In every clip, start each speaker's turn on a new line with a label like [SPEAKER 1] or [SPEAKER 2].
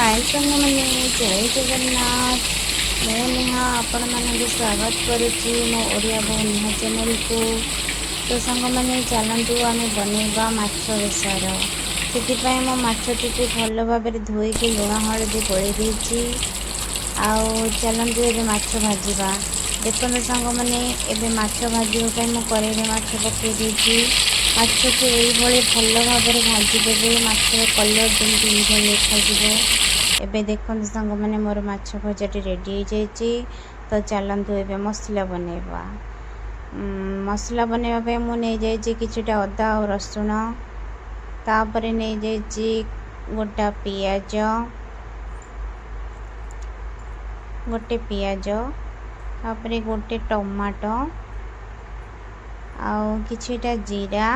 [SPEAKER 1] ହାଏ ସାଙ୍ଗମାନେ, ଜୟ ଜଗନ୍ନାଥ। ମୁଁ ନେହା ଆପଣମାନଙ୍କୁ ସ୍ୱାଗତ କରୁଛି ମୋ ଓଡ଼ିଆ ବୋହୂ ନେହା ଚ୍ୟାନେଲକୁ। ତ ସାଙ୍ଗମାନେ, ଚାଲନ୍ତୁ ଆମେ ବନେଇବା ମାଛ ବେସର। ସେଥିପାଇଁ ମୁଁ ମାଛଟିକୁ ଭଲ ଭାବରେ ଧୋଇକି ଲୁଣ ହଳଦୀ ଗୋଳେଇ ଦେଇଛି। ଆଉ ଚାଲନ୍ତୁ ଏବେ ମାଛ ଭାଜିବା। ଦେଖନ୍ତୁ ସାଙ୍ଗମାନେ, ଏବେ ମାଛ ଭାଜିବା ପାଇଁ ମୁଁ କରେଇରେ ମାଛ ପକାଇ ଦେଇଛି। ମାଛକୁ ଏଇଭଳି ଭଲ ଭାବରେ ଭାଜିଦେବେ, ମାଛର କଲର୍ ଯେମିତି ଏଇଭଳି ଦେଖାଯିବ। ଏବେ ଦେଖନ୍ତୁ ସାଙ୍ଗମାନେ, ମୋର ମାଛ ଭଜାଟି ରେଡ଼ି ହେଇଯାଇଛି। ତ ଚାଲନ୍ତୁ ଏବେ ମସଲା ବନେଇବା। ମସଲା ବନେଇବା ପାଇଁ ମୁଁ ନେଇଯାଇଛି କିଛିଟା ଅଦା ଆଉ ରସୁଣ, ତାପରେ ନେଇଯାଇଛି ଗୋଟା ପିଆଜ, ଗୋଟେ ପିଆଜ, ତାପରେ ଗୋଟେ ଟମାଟୋ ଆଉ କିଛିଟା ଜିରା।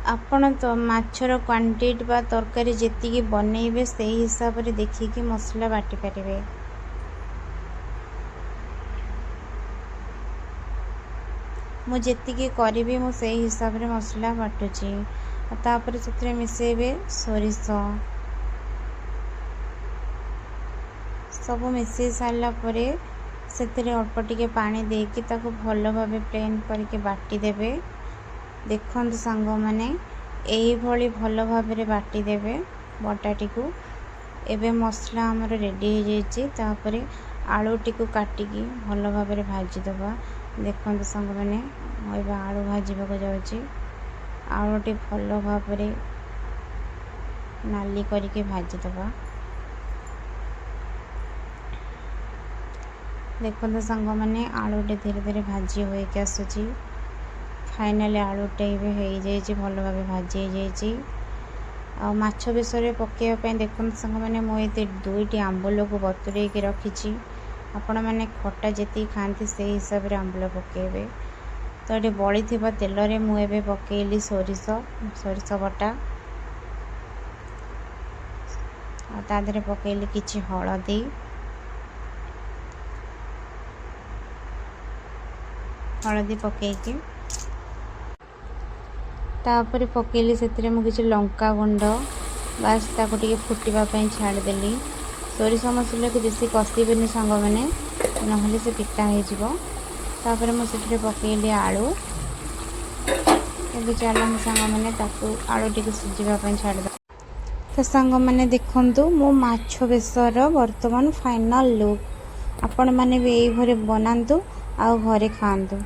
[SPEAKER 1] ଆପଣ ତ ମାଛର କ୍ୱାଣ୍ଟିଟି ବା ତରକାରୀ ଯେତିକି ବନେଇବେ, ସେଇ ହିସାବରେ ଦେଖିକି ମସଲା ବାଟି ପାରିବେ। ମୁଁ ଯେତିକି କରିବି, ମୁଁ ସେଇ ହିସାବରେ ମସଲା ବାଟୁଛି। ଆଉ ତାପରେ ସେଥିରେ ମିଶାଇବେ ସୋରିଷ। ସବୁ ମିଶାଇ ସାରିଲା ପରେ ସେଥିରେ ଅଳ୍ପ ଟିକେ ପାଣି ଦେଇକି ତାକୁ ଭଲ ଭାବେ ପ୍ଲେନ୍ କରିକି ବାଟିଦେବେ। ଦେଖନ୍ତୁ ସାଙ୍ଗମାନେ, ଏଇଭଳି ଭଲ ଭାବରେ ବାଟିଦେବେ ବଟାଟିକୁ। ଏବେ ମସଲା ଆମର ରେଡ଼ି ହେଇଯାଇଛି। ତାପରେ ଆଳୁଟିକୁ କାଟିକି ଭଲ ଭାବରେ ଭାଜିଦେବା। ଦେଖନ୍ତୁ ସାଙ୍ଗମାନେ, ମୁଁ ଏବେ ଆଳୁ ଭାଜିବାକୁ ଯାଉଛି। ଆଳୁଟି ଭଲ ଭାବରେ ନାଲି କରିକି ଭାଜିଦେବା। ଦେଖନ୍ତୁ ସାଙ୍ଗମାନେ, ଆଳୁଟି ଧୀରେ ଧୀରେ ଭାଜି ହୋଇକି ଆସୁଛି। ଫାଇନାଲି ଆଳୁଟା ଏବେ ହେଇଯାଇଛି, ଭଲ ଭାବେ ଭାଜି ହେଇଯାଇଛି। ଆଉ ମାଛ ବେସରରେ ପକାଇବା ପାଇଁ ଦେଖନ୍ତୁ ସାଙ୍ଗମାନେ, ମୁଁ ଏତେ ଦୁଇଟି ଆମ୍ବୁଲକୁ ବତୁରେଇକି ରଖିଛି। ଆପଣମାନେ ଖଟା ଯେତିକି ଖାଆନ୍ତି, ସେଇ ହିସାବରେ ଆମ୍ବୁଲ ପକାଇବେ। ତ ଏଠି ବଳିଥିବା ତେଲରେ ମୁଁ ଏବେ ପକାଇଲି ସୋରିଷ, ସୋରିଷ ବଟା, ଆଉ ତା ଦେହରେ ପକାଇଲି କିଛି ହଳଦୀ। ହଳଦୀ ପକାଇକି ତାପରେ ପକାଇଲି ସେଥିରେ ମୁଁ କିଛି ଲଙ୍କା ଗୁଣ୍ଡ। ବାସ୍, ତାକୁ ଟିକେ ଫୁଟିବା ପାଇଁ ଛାଡ଼ିଦେଲି। ସୋରିଷ ମସଲାକୁ ବେଶୀ କଷିବେନି ସାଙ୍ଗମାନେ, ନହେଲେ ସେ ପିତା ହେଇଯିବ। ତାପରେ ମୁଁ ସେଥିରେ ପକାଇଲି ଆଳୁ। ଏବେ ଚାଲନ୍ତୁ ସାଙ୍ଗମାନେ, ତାକୁ ଆଳୁ ଟିକେ ସିଝିବା ପାଇଁ ଛାଡ଼ିଦେବା। ତ ସାଙ୍ଗମାନେ ଦେଖନ୍ତୁ, ମୋ ମାଛ ବେସର ବର୍ତ୍ତମାନ ଫାଇନାଲ୍ ଲୁକ୍। ଆପଣମାନେ ବି ଏଇଭଳି ବନାନ୍ତୁ ଆଉ ଘରେ ଖାଆନ୍ତୁ।